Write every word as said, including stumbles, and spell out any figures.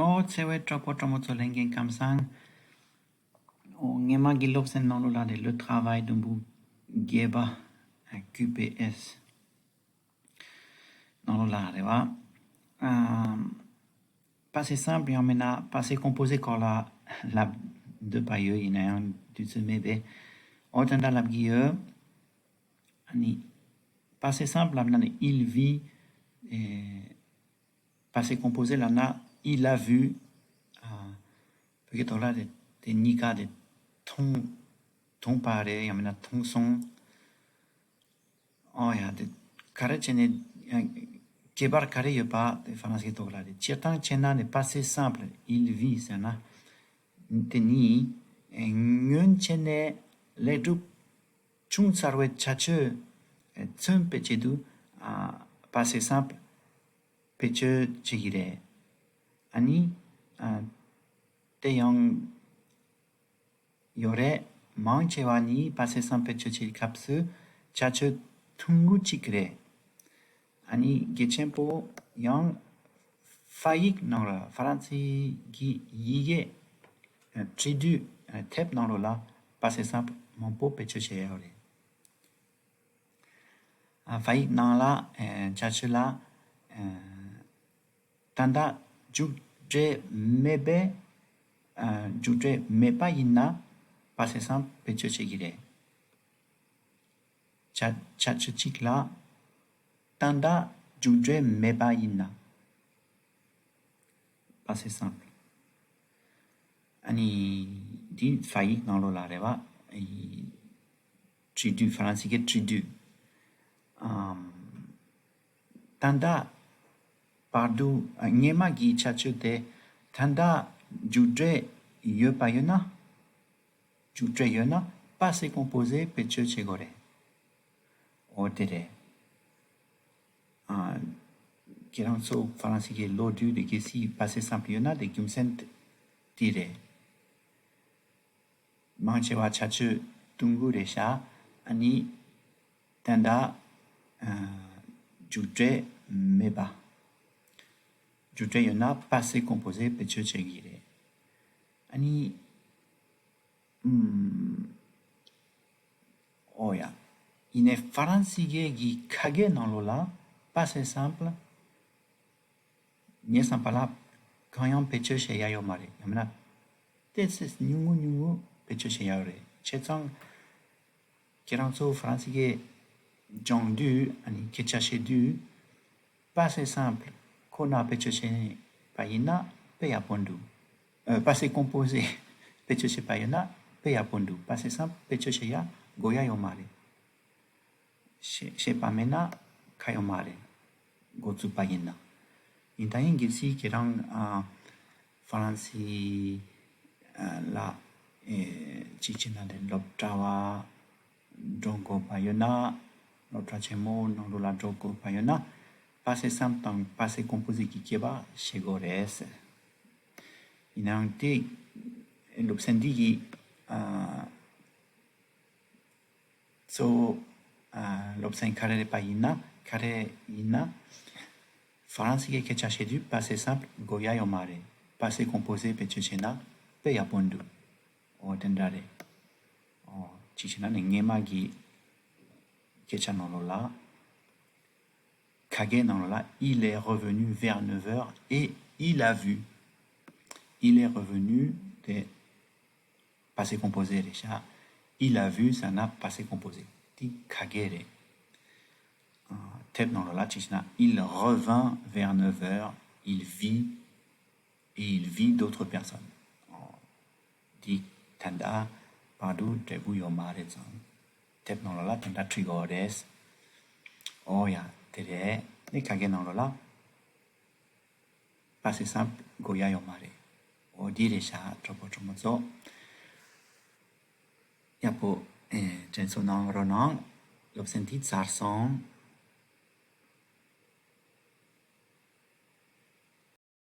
ཨོ་ཚེ་བའི་གྲོགས་པོ་གྲོགས་མོ་ཚོ་ལྷན་རྒྱས་ཁམས་བཟང་། ཨོ་སྔས་མ་གི་སློབ་ཚན་ནང་ལོགས་ལ་རེད། Le travail དུམ་བུ་བརྒྱད་པ། ཨ། Q P S ནང་ལོགས་ལ་རེད་བ། ཨམ། Passé simple ཡང་མིན་ན་passé composé སྐོར་ལ་ལབ་འདོད་པ་ཡོད། ཡིན་ན་ཡང་དུས་ཚོད་མེད་པས། ཨོ་དེ་འདྲ་ལབ་གི་ཡོད། ཨ་ནི་passé simple ལབ་ན་ནི་il vit། ཨེ། Passé composé ལབ་ན་il a vu། ཨ། བོད་སྐད་ཐོག་ལ་དེ་དེ་གཉིས་ཀ་དེ་མཐོང་མཐོང་པ་རེད། ཡང་མིན་ན་མཐོང་སོང་། ཨོ་ཡ། དེ་ག་རེ་བྱས་ནས་ཁྱད་པར་ག་རེ་ཡོད་པ་དེ་ཧྥ་རན་སིའི་ཐོག་ལ་རེད། སྤྱིར་བཏང་བྱས་ན་ནི་passé simple il vit ཟེར་ན་དེ་ནི་སྔོན་ཆད་ནས་ལེགས་གྲུབ་བྱུང་ཚར་བའི་བྱ་སྤྱོད་མཚོན་པའི་ཆེད་དུ། ཨ། passé simple བེད་སྤྱོད་བྱེད་ཀྱི་རེད། ཨ་ནི། ཨ། དེ་ཡང་ཡོད་རེད། མང་ཆེ་བ་ནི་passé simple བེད་སྤྱོད་བྱེད་སྐབས་སུ་བྱ་སྤྱོད་ཐུང་ངུ་གཅིག་རེད། ཨ་ནི་གལ་ཆེན་པོ་ཡང་ཧྥ་ཡིག་ནང་ལ་ཧྥ་རན་སི་གི་ཡི་གེ་བྲིས་དུས་དེབ་ནང་ལོགས་ལ་passé simple མང་པོ་བེད་སྤྱོད་བྱེད་ཡོད་རེད། ཨ། ཧྥ་ཡིག་ནང་ལ། ཨ། བྱ་སྤྱོད་ལ། ཨ། ད་ལྟ་མཇུག་འབྲས་མེད་པའི། ཨ། མཇུག་འབྲས་མེད་པ་ཡིན་ན་passé simple བེད་སྤྱོད་བྱེད་ཀྱི་རེད། བྱ་བྱ་སྤྱོད་གཅིག་ལ་ད་ལྟ་མཇུག་འབྲས་མེད་པ་ཡིན་ན། Passé simple ཨ་ནི་འདི་ཧྥ་ཡིག་ནང་ལོགས་ལ་རེད་བ། ཨི། བྲིས་དུས་ཧྥ་རན་སི་གི་བྲིས་དུས། ཨམ། ད་ལྟ་བར་དུ། ཨ། སྔས་མ་གི་བྱ་སྤྱོད་དེ་ད་ལྟ་མཇུག་འབྲས་ཡོད་པ་ཡོད་ན། མཇུག་འབྲས་ཡོད་ན་passé composé བེད་སྤྱོད་བྱེད་དགོས་རེད། འོ་དེ་རེད། ཨ། ཁྱེད་རང་ཚོ་ཧྥ་རན་སི་གི་ལོ་དུས་དེ་གལ་སྲིད་passé simple ཡོད་ན་དེ་རྒྱུ་མཚན་དེ་རེད། མང་ཆེ་བ་བྱ་སྤྱོད་ཐུང་ངུ་རེད་ཤག་ཨ་ནི་ད་ལྟ། ཨ། མཇུག་འབྲས་མེད་པ། མཇུག་འབྲས་ཡོད་ན་passé composé བེད་སྤྱོད་བྱེད་ཀྱི་རེད། ཨ་ནི། ཨུམ། ཨོ་ཡ། ཡིན་ནའི་ཧྥ་རན་སི་སྐད་ཀྱི་ཁ་སྐད་ནང་ལོགས་ལ་passé simple ངའི་བསམ་པ་ལ་གང་ཡང་བེད་སྤྱོད་བྱེད་ཡ་ཡོད་མ་རེད། ཡང་མིན་ན་ཏོག་ཙམ་ཉུང་ངུ་ཉུང་ངུ་བེད་སྤྱོད་བྱེད་ཡ་ཡོད་རེད། བྱས་ཙང་ཁྱེད་རང་ཚོ་ཧྥ་རན་སི་སྐད་སྦྱོང་དུས། ཨ་ནི་སྐད་ཆ་བཤད་དུས། Passé simple ཁོ་ན་བེད་སྤྱོད་བྱས་པ་ཡིན་ན་དཔེ་ཡག་པོ་འདུག་ཨ། Passé composé བེད་སྤྱོད་བྱས་པ་ཡིན་ན་དཔེ་ཡག་པོ་འདུག Passé simple བེད་སྤྱོད་བྱེད་ཡ་དགོས་ཡ་ཡོད་མ་རེད། ཤེས་ཤེས་པ་མེད་ན་ཁ་ཡོད་མ་རེད། འགོ་བཙུགས་པ་ཡིན་ན། ཡིན་ད་ཡིན་གལ་སྲིད་ཁྱེད་རང་། ཨ། ཧྥ་རན་སི། ཨ། ལ། ཨེ། ཅིག་བྱས་ན་དེ་སློབ་གྲྭ་བ་འགྲོ་དགོས་པ་ཡོད་ན། སློབ་གྲྭ་ཆེན་མོ་ནང་ལོགས་ལ་འགྲོ་དགོས་པ་ཡོད་ན། Passé simple དང་Passé composé གི་སྐད་པ་ཤེས་དགོས་རེད། ཡིན་ནའང་དེ་སློབ་ཚན་འདི་ཡི། ཨ། གཙོ་བོ། ཨ། སློབ་ཚན་ག་རེ་རེད་པ་ཡིན་ན། ག་རེ་ཡིན་ན། ཧྥ་རན་སི་སྐད་སྐད་ཆ་བཤད་དུས་Passé simple དགོས་ཡ་ཡོད་མ་རེད། Passé composé བེད་སྤྱོད་བྱས་ན་དཔེ་ཡག་པོ་འདུག་འོ་དེ་འདྲ་རེད། འོ་ཅིག་བྱས་ན་ནི་སྔས་མ་གི་སྐད་ཆ་ནང་ལོགས་ལ། ཁ་སྐད་ནང་ལོགས་ལ། Il est revenu vers neuf heures et il a vu. Il est revenu དེ་Passé composé རེད་ཤག Il a vu ཟེར་ན་Passé composé དེ་ཁ་སྐད་རེད། ཨ། དེབ་ནང་ལོགས་ལ་ཅིག་བྱས་ན། Il revint vers neuf heures, il vit, et il vit d'autres personnes. འོ། འདི་ད་ལྟ་བར་དུ་འབྲས་བུ་ཡོད་མ་རེད་ཙང་། དེབ་ནང་ལོགས་ལ་དེ་འདྲ་བྲིས་དགོས་རེད། འོ་ཡ། དེ་རེད། ནི་ཁ་སྐད་ནང་ལོགས་ལ་Passé simple དགོས་ཡ་ཡོད་མ་རེད། འོ་འདི་རེད་ཤག་གྲོགས་པོ་གྲོགས་མོ་ཚོ། ཡག་པོ། ཨེ། དྲན་གསོ་གནང་རོགས་གནང་། སློབ་ཚན་འདི་ཚར་སོང་།